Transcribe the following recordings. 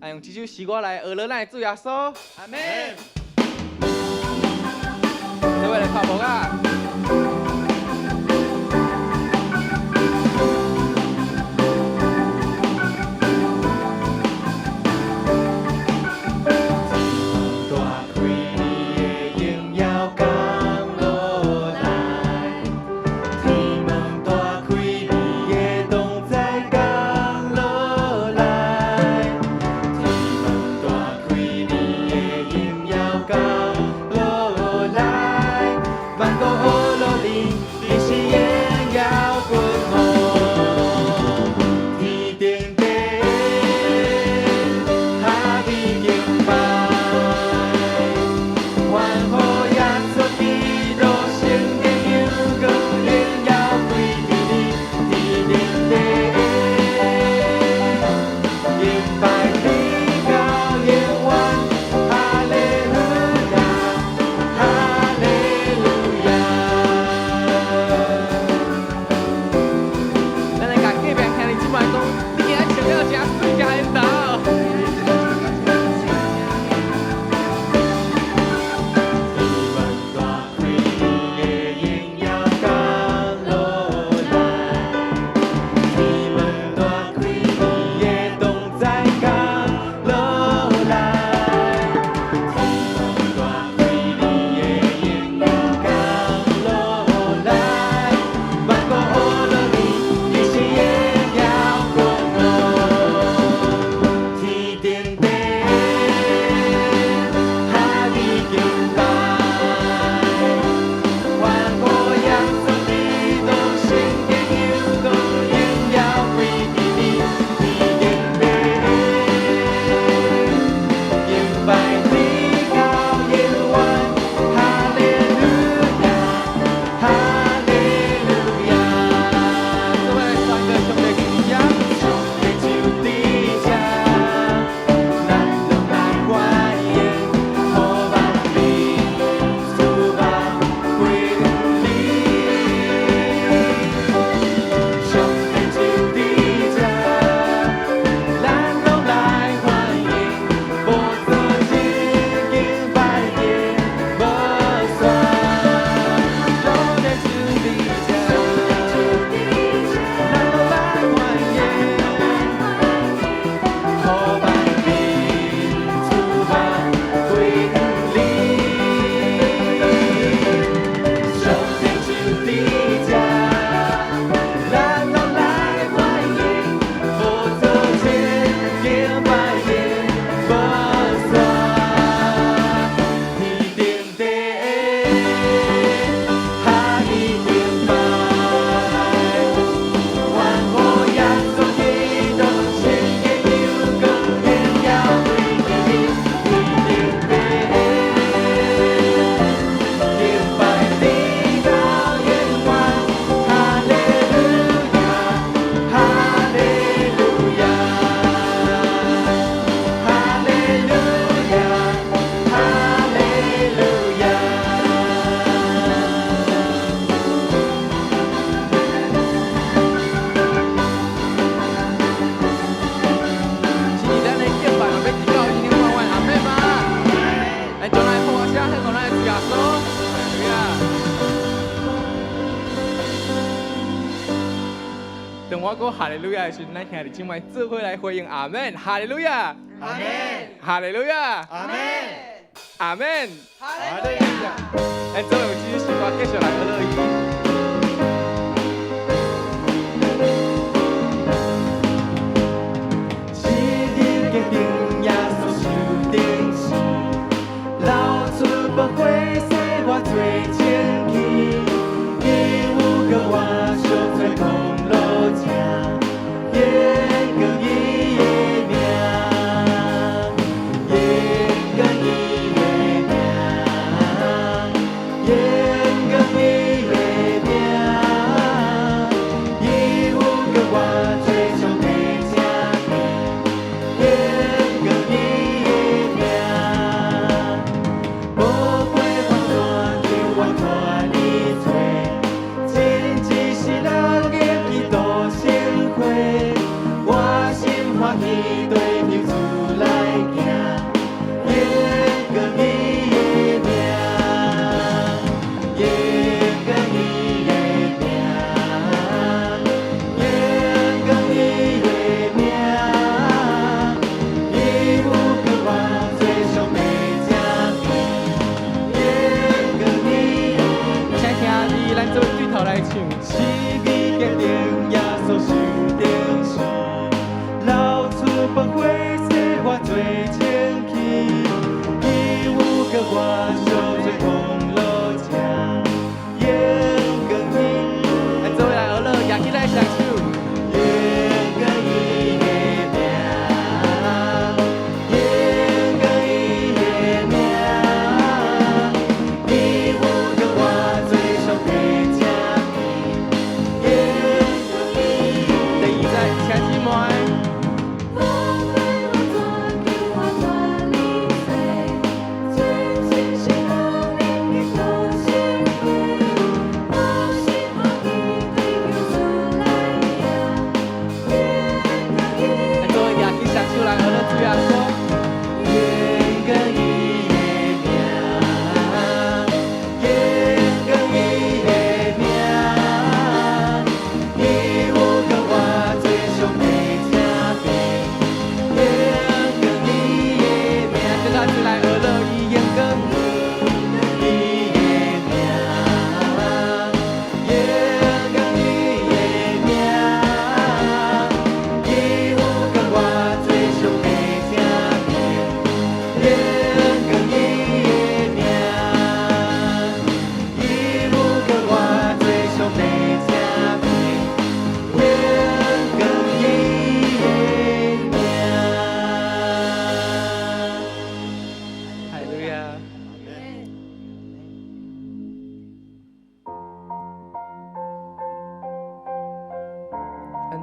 來用這首詩歌來學咱的主耶穌。阿門。各位來拍鼓啊！大開你的榮耀降落來，天門大開你的同在降落來，天門大開你的榮耀降落來，萬國學你，你是榮耀君王，天頂地下面敬拜。歡呼耶穌基督，聖潔榮光榮耀歸給你，天頂地敬拜直到永遠，哈利路亞，哈利路亞。咱來共隔壁兄弟姊妹講，你今仔穿了誠媠，誠緣投。天門大開，你的榮耀降落來；天門大開，你的同在降落來；天門大開，你的榮耀降落來。萬國學你，你是榮耀君王。天頂地下面敬拜，歡呼耶穌基督，聖潔榮光榮耀歸給你，天頂地敬拜直到永遠，哈利路亞，哈利路亞。各位宣告上帝就佇遮，上帝就佇遮，咱攏來歡迎，予萬民注目歸向你。上帝就佇遮，咱攏來歡迎，寶座前敬拜殿無煞。上帝就佇遮，咱攏來歡迎，予萬民注目歸向你。上帝就佇遮，咱攏來歡迎，寶座前敬拜殿無煞。天頂地下面敬拜，歡呼耶穌基督，聖潔榮光榮耀歸給你，天頂地敬拜直到永遠，哈利路亞，哈利路亞，哈利路亞，哈利路亞。是咱的敬拜，欲直到永永遠遠，阿們嗎？來，將來破聲，獻予咱的主耶穌，哈利路亞。當我講哈利路亞的時陣，咱兄弟姊妹做伙來回應阿們，哈利路亞，阿們，哈利路亞，阿們，阿們。哈利路亞。咱做用這首詩歌繼續來學落伊。昔日決定耶穌受釘死，流出寶血洗我罪清氣，伊有膏我贖罪功勞者，榮光伊的名，榮光伊的名，榮光伊的名。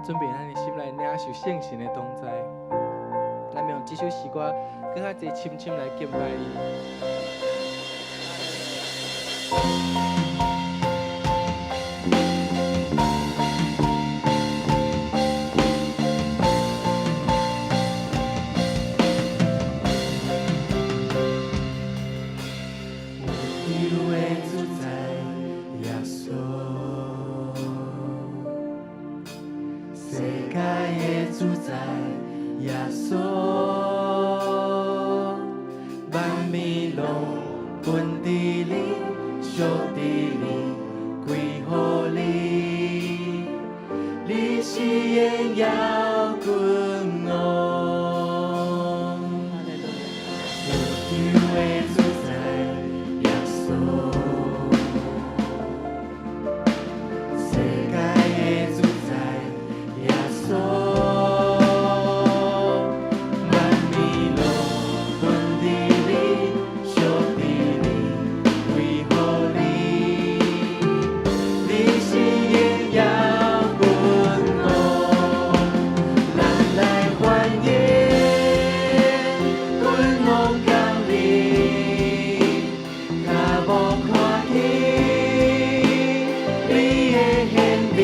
準備咱的心來領受聖神的同在。咱欲用這首詩歌，閣較濟深深來敬拜伊。宇宙的主宰耶穌，世界的主宰耶穌，萬物攏分佇你，屬佇你，歸予你，你是榮耀君王。宇宙的主宰耶穌，世界的主宰耶穌，萬物攏分佇你，屬佇你，歸予你，你是榮耀君王，咱來歡迎君王降臨，跤步看見你的顯明，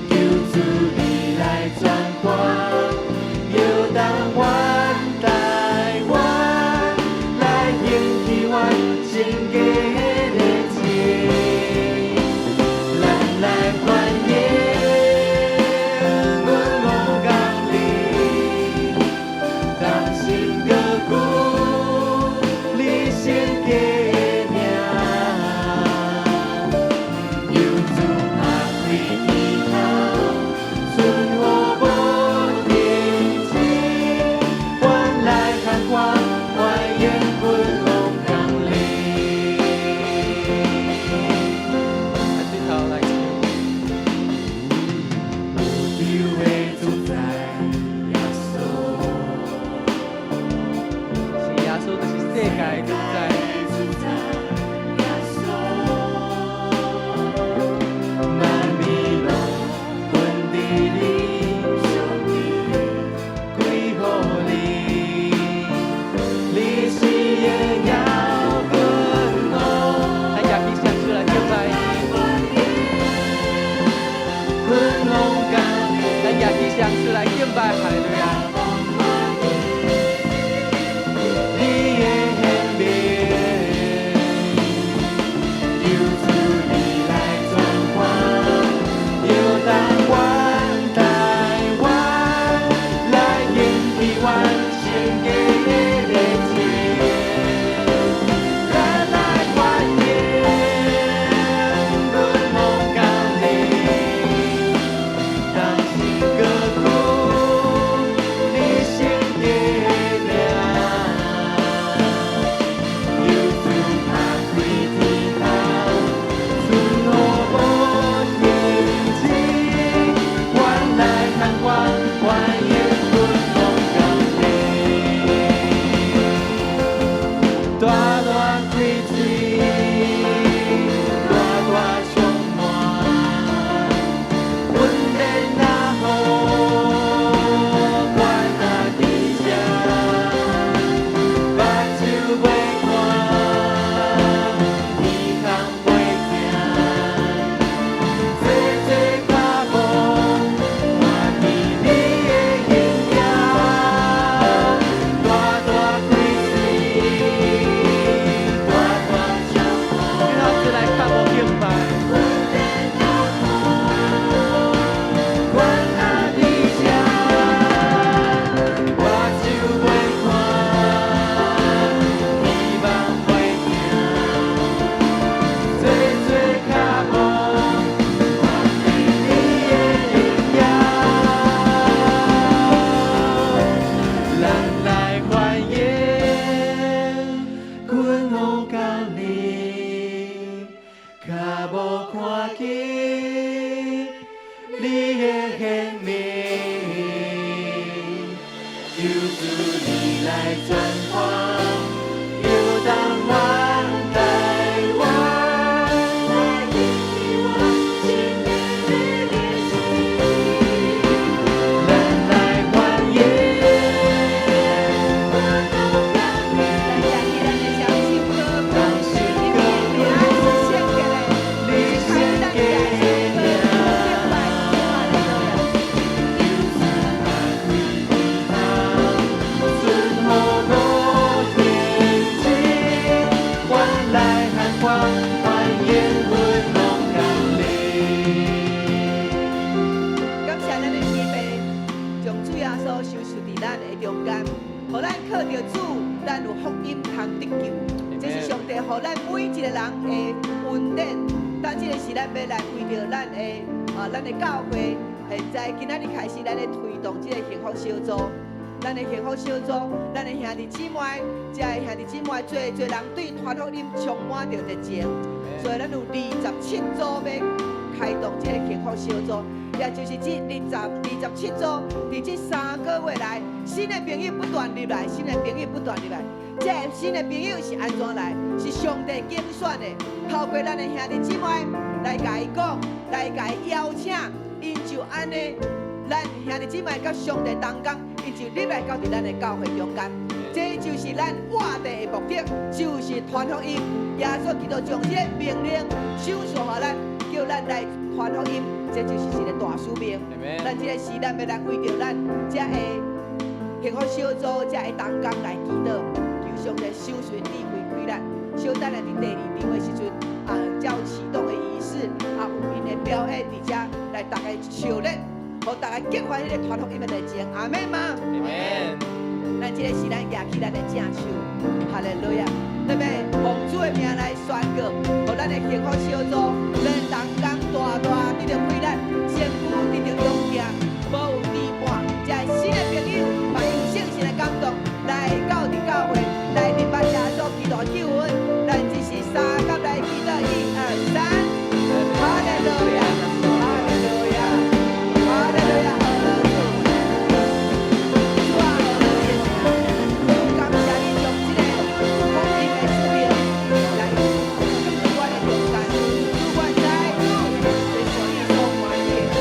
求主你來轉換，搖動阮台灣，來興起阮聖潔的情，咱來歡迎君王降臨，同心高舉你聖潔的名，求主拍開天窗，春雨無停止，阮來喊歌，歡迎君王降臨。咱對頭來唱。宇宙的主宰耶穌，是耶穌，就是世界的主宰。主宰耶穌，萬物攏分佇你，屬佇你，歸予你，你是榮耀君王。咱舉起雙手來敬拜。君王降臨，咱舉起雙手來敬拜，哈利路亞。你的顯明，求主你來轉換，搖動阮台灣，來興起阮聖潔的情，咱來歡迎君王降臨，同心高舉你聖潔的名，求主拍開天窗，春雨無停止，阮來喊歌，歡迎君王降臨。大大開喙，大大充滿，恩典若雨，懸若佇這，目睭袂看，耳孔袂聽，濟濟跤步，看見你的形影，大大開喙，大大充滿。最後再來跤步敬拜。懸若佇這，目睭袂看，耳望袂聽，濟濟跤步，看見你的形影，咱來歡迎君王降臨，跤步看見你的顯明，求主你來轉換，搖動阮台灣，來興起阮聖潔的賞賜佇咱的中間，予咱靠著主，咱有福音通得救。這是上帝予咱每一個人的恩典。當這個時，咱欲來為著咱的教會，現在今仔日開始，咱咧推動這個幸福小組。咱的幸福小組，咱的兄弟姊妹，這个兄弟姊妹，濟濟人對傳福音充滿著熱情，所以咱有27組欲開動這個幸福小組，也就是這27組，佇這3個月內，新的朋友不斷入來，新的朋友不斷入來。這个新的朋友是按怎來？是上帝揀選的，透過咱的兄弟姊妹來共伊講，來共伊邀請，𪜶就按呢，咱兄弟姊妹佮上帝同工，𪜶就入來到佇咱的教會中間。這就是咱活地的目的，就是傳福音。耶穌基督將這個命令賞賜予咱，叫咱來傳福音，這就是一個大使命。咱這個時，咱欲來為著咱這个幸福小組這个同工來祈禱，求上帝賞賜智慧開咱。小等下佇第二場的時陣，啊，才有啟動的儀式，啊，有𪜶的表演佇遮來逐家笑咧，予逐家激發彼个傳福音的熱情。阿們嗎？阿們。咱這個時，咱舉起咱的正手，哈利路亞！咱欲奉主的名來宣告，予咱的幸福小組，咱同工大大得著開咱，身軀得著勇健，無有治病，這个新的朋友，嘛有聖神的感動，來到佇教會，來認捌耶穌基督的救恩。咱這是三甲來祈禱，一二三，哈利路亞，哈利路亞，哈利路亞，好樂主，主啊，好樂主，感謝你將這个福音的使命來放佇阮的中間，主，阮知主，這是你所歡喜的。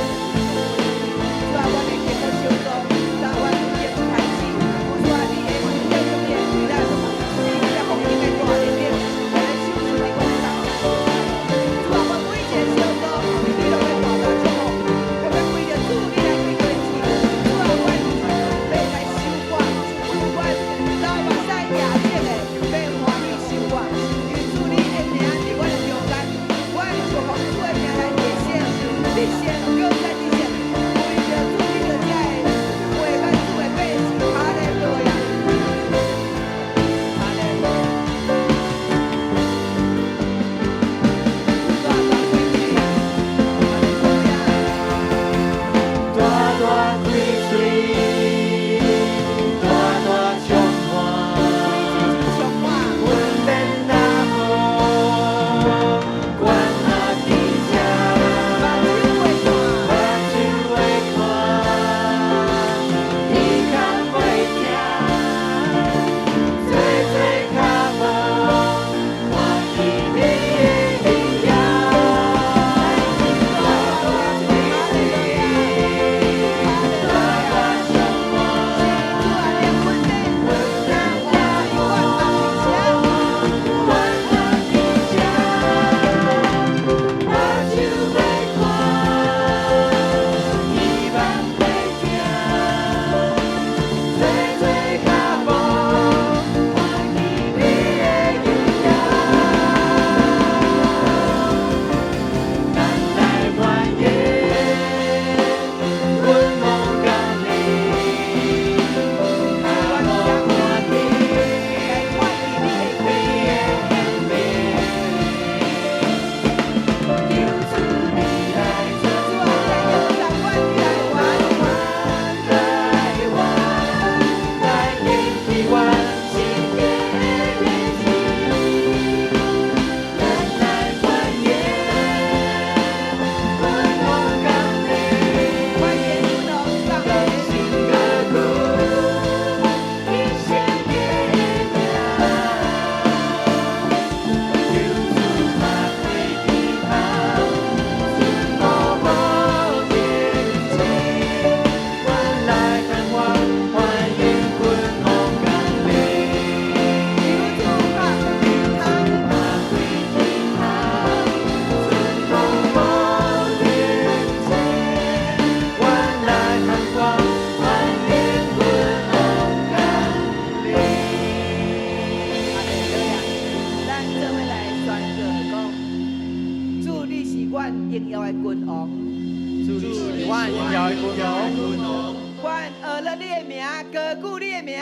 樂你的名，高舉你的名。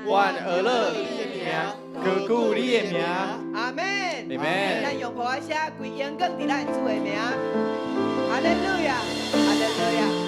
阮學樂你的名，高舉你的名。阿門。阿門。咱用鼓仔聲，歸榮光佇咱主的名。哈利路亞，哈利路亞。